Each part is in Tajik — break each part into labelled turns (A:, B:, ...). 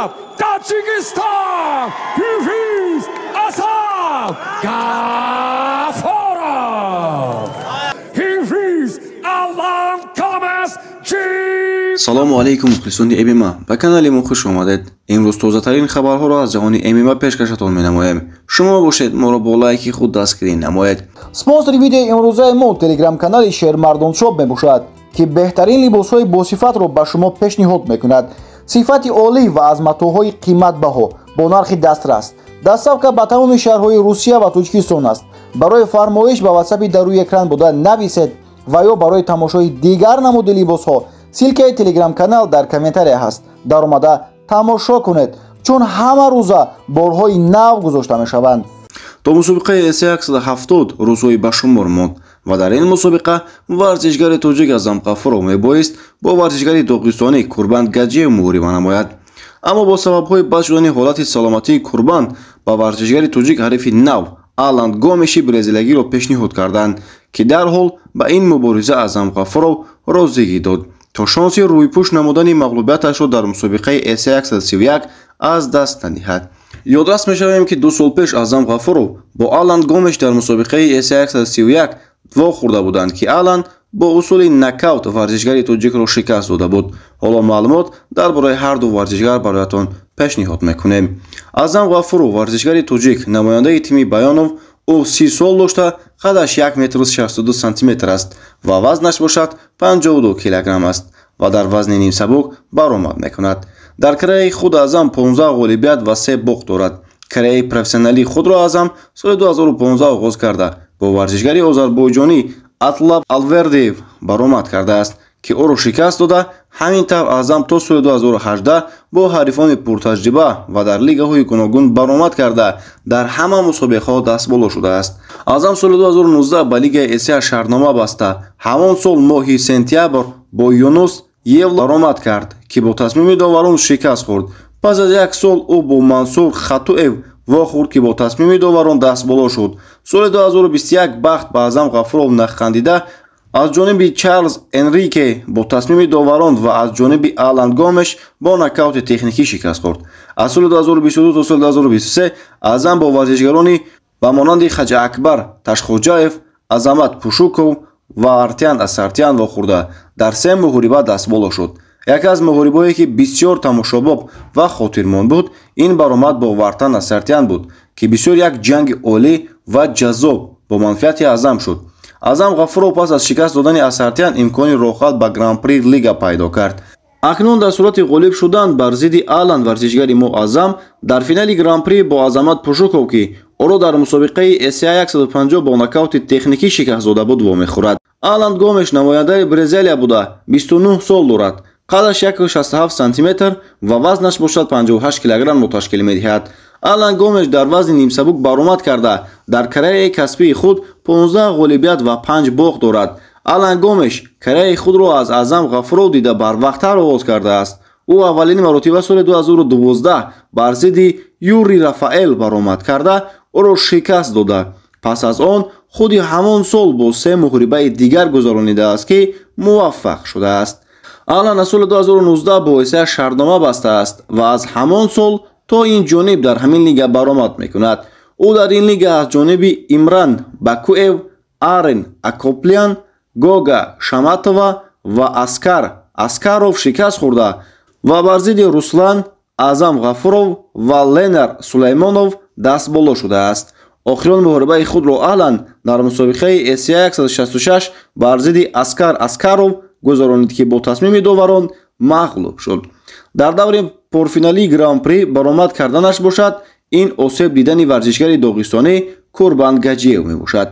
A: Кулоб, Таджикистан, Ҳофиз Азам Гафуров. Ҳофиз Алан Гомес.
B: Салому алейкум, мухлисони ММА, ба канали мо хуш омадед. Имрӯз тозатарин хабарҳоро аз ҷаҳони ММА пешкашатон менамоем. Шумо бошед, моро бо лайки худ дастгирӣ намоед.
C: Спонсори видеои имрӯзаи мо телеграм-канали Шермардон Шоп мебошад, ки беҳтарин либосҳои босифатро ба шумо пешниҳод мекунад. Сифати олӣ ва аз матоъҳои қиматбаҳо бо нархи дастрас. Доставка ба тамоми шаҳрҳои Русия ва Тоҷикистон аст. Барои фармоиш ба ватсапи дар рӯи экран буда нависед ва ё барои тамошои дигар намуди либосҳо ссылкаи телеграм-канал дар комментария ҳаст. Даромада тамошо кунед, чун ҳама рӯза борҳои нав гузошта мешаванд.
B: То мусобиқаи ACA 170 рӯзҳои ба шумор монд ва дар ин мусобиқа варзишгари тоҷик Азам Ғафуров мебоист бо варзишгари доғистонӣ Курбан Гаджиев муҳориба намояд. Аммо бо сабабҳои бад шудани ҳолати саломатии Курбан ба варзишгари тоҷик ҳарифи нав Алан Гомеши бразилиягиро пешниҳод карданд, ки дарҳол ба ин мубориза Азам Ғафуров розигӣ дод, то шонси рӯйпӯш намудани мағлубияташро дар мусобиқаи ACA 131 аз даст надиҳад. Ёдрас мешавем, ки 2 сол пеш Азам Ғафуров бо Алан Гомеш дар мусобиқаи ACA 131 вохӯрда буданд, ки Алан бо усули нокаут варзишгари тоҷикро шикаст дода буд. Ҳоло маълумот дар бораи ҳарду варзишгар бароятон пешниҳод мекунем. Азам Ғафуров, варзишгари тоҷик, намояндаи тими Баёнов. Ӯ 30 сол дошта, қадаш 1 метру 62 сантиметр аст ва вазнаш бошад 52 килограмм аст ва дар вазни нимсабук баромад мекунад. Дар карьераи худ Азам 15 ғолибият ва се бохт дорад. Карьераи профессионалии худро Азам соли 2015 оғоз карда, бо варзишгари озарбойҷонӣ Атлаб Алвердиев баромад кардааст, ки ӯро шикаст дода. Ҳамин тавр Азам то соли 2018 бо ҳарифони пуртаҷриба ва дар лигаҳои гуногун баромад карда, дар ҳама мусобиқаҳо дастболо шудааст. Азам соли 2019 ба лигаи ACA шартнома баста, ҳамон сол моҳи сентябр бо Юнус Евла баромад кард, ки бо тасмими доварон шикаст хӯрд. Пас аз як сол ӯ бо Мансур Хатуев вохӯрд, ки бо тасмими доварон дастболо шуд. Соли 2021 бахт ба Азам Ғафуров нахандида, аз ҷониби Чарлз Энрике бо тасмими доварон ва аз ҷониби Алан Гомеш бо нокаути техникӣ шикаст хӯрд. Аз соли 2022 то соли 2023 Азам бо варзишгарони ба монанди Хаҷа Акбар Ташхоҷаев, Азамат Пушуков ва Артян Асартян вохӯрда, дар се муҳориба дастболо шуд. Яке аз муҳорибаҳое, ки бисёр тамошобоб ва хотирмон буд, ин баромад бо Вартан Асартян буд, ки бисёр як ҷанги олӣ ва ҷаззоб бо манфиати Азам шуд. Азам Ғафуров пас аз шикаст додани Асартян имкони роҳхат ба Гран-при лига пайдо кард. Акнун дар сурати ғолиб шудан бар зидди Алан варзишгари мо Азам дар финали Гран-при бо Азамат Пушуков, ки ӯро дар мусобиқаи ACA 150 бо нокаути техникӣ шикаст дода буд, вомехӯрад. Алан Гомеш намояндаи Бразилия буда, 29 сол дорад, қадаш 167 сантиметр ва вазнаш бошад 58 килограммро ташкил медиҳад. Алан Гомеш дар вазни нимсабук баромад карда, дар карьераи касбии худ 15 ғолибият ва 5 бохт дорад. Алан Гомеш карьераи худро аз Азам Ғафуров дида барвақттар оғоз кардааст. Ӯ аввалин маротиба соли 2012 бар зидди Юри Рафаэл баромад карда, ӯро шикаст дода. Пас аз он худи ҳамон сол бо се муҳорибаи дигар гузаронидааст, ки муваффақ шудааст. Алан аз соли 2019 бо ACA шартнома бастааст ва аз ҳамон сол то ин ҷониб дар ҳамин лига баромад мекунад. Ӯ дар ин лига аз ҷониби Имран Бакуев, Арен Акоплян, Гога Шаматова ва Аскар Аскаров шикаст хӯрда ва бар зидди Руслан, Азам Ғафуров ва Ленар Сулаймонов дастболо шудааст. Охирон муҳорибаи худро Алан дар мусобиқаи ACA 166 бар зидди Аскар Аскаров гузаронид, ки бо тасмими доварон мағлуб шуд. Дар даври порфиналии Гран-при баромад карданаш бошад, ин осеб дидани варзишгари доғистонӣ Курбан Гаҷиев мебошад.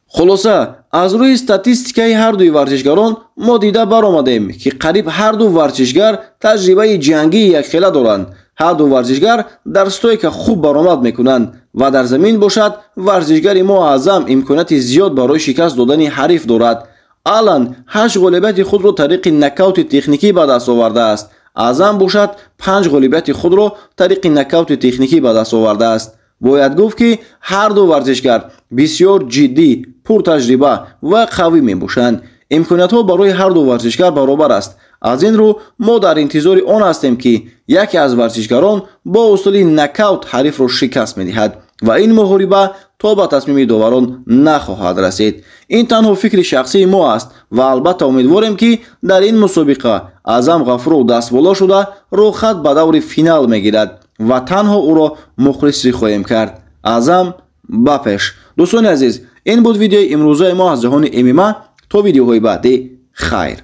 B: Хулоса, аз рӯи статистикаи ҳардуи варзишгарон мо дида баромадем, ки қариб ҳарду варзишгар таҷрибаи ҷангии якхела доранд. Ҳарду варзишгар дар стойка хуб баромад мекунанд ва дар замин бошад, варзишгари мо Аъзам имконияти зиёд барои шикаст додани ҳариф дорад. Алан ҳашт ғолибияти худро тариқи нокаути техникӣ ба даст овардааст. Аъзам бошад, панҷ ғолибияти худро тариқи нокаути техникӣ ба даст овардааст. Бояд гуфт, ки ҳарду варзишгар бисёр ҷиддӣ, пуртаҷриба ва қавӣ мебошанд. Имкониятҳо барои ҳар ду варзишгар баробар аст. Аз ин рӯ мо дар интизори он ҳастем, ки яке аз варзишгарон бо усули нокаут ҳарифро шикаст медиҳад ва ин муҳориба то ба тасмими доварон нахоҳад расид. Ин танҳо фикри шахсии мо аст ва албатта умедворем, ки дар ин мусобиқа Аъзам Ғафуров дастболо шуда рӯхат ба даври финал мегирад ва танҳо ӯро мухлисӣ хоҳем кард. Аъзам, ба пеш! Дӯстони азиз, ин буд видеои имрӯзаи мо аз ҷаҳони ММА. То видеоҳои баъдӣ, хайр.